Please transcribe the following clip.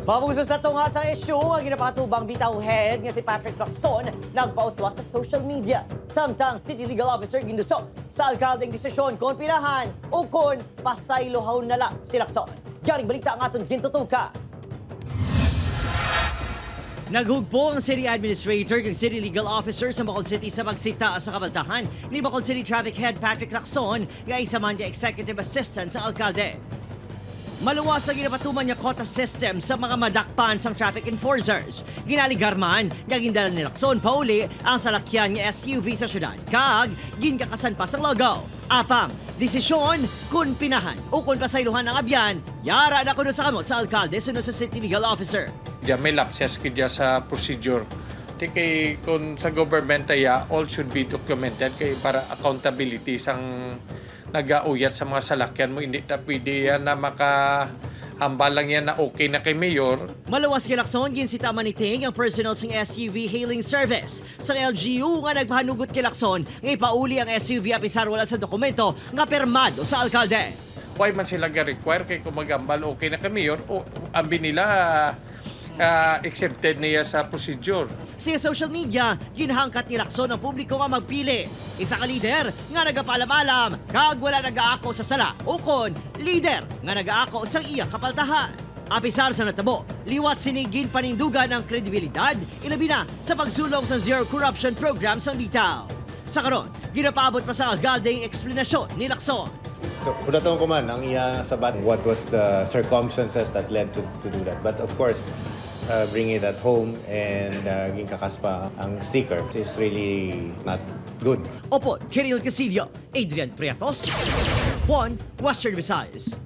Mabugso sa tunga sa issue nga ginapatubang Bitaw head nga si Patrick Lacson nagpautwa sa social media. Samtang City Legal Officer ginduso sa alkaldeng desisyon kung pinahan o kung pasaylohaw na lang si Lacson. Garing balita ang aton gintutuka. Naghugpo ang City Administrator kag City Legal Officer sa Bacolod City sa pagsita sa kabaltahan ni Bacolod City Traffic Head Patrick Lacson nga isa man nga Executive Assistant sa alkalde. Maluwas ang ginapatuman niya quota system sa mga madakpan sang traffic enforcers. Ginaligar man nga gindala ni Lacson pauli ang salakyan nga SUV sa syudad. Kag ginkakasan pa sang logo. Apang, desisyon kung pinahan o kung pasayluhan ang abyan, yara na kuno sa kamot sa alkalde sunod sa City Legal Officer. Diya may lapses kaya sa procedure. Ti kay kung sa government aya, all should be documented kay para accountability sang nagauyat sa mga salakyan mo. Hindi ta pwede yan na maka hambal lang yan na okay na kay mayor. Maluwas kay Lacson, ginsita man ni Ting ang personal sang SUV hailing service. Sa LGU nga nagpahanugot kay Lacson nga ipauli ang SUV apisar wala sa dokumento nga permado sa alkalde. Why man sila ga-require kay kung magambal okay na kay mayor o ambi nila exempted niya sa procedure? Sa social media, ginhangkat ni Lacson ang publiko nga magpili. Isa ka lider nga nagapaalam-alam kag wala nagaako sa sala o kon lider nga nagaako sa iyang kapaltahan. Apisar sa natabo, liwat sinigin panindugan ang kredibilidad, ilabi na sa pagsulong sa Zero Corruption Program sa Bitaw. Sa karon, ginapaabot pa sa alkalde ang eksplanasyon ni Lacson. Hulaton ko man ang iya sabat what was the circumstances that led to do that. But of course, bring it at home and ginkakas pa ang sticker is really not good. Opo, Kiril Casillo, Adrian Prietos, 1 Western Visayas.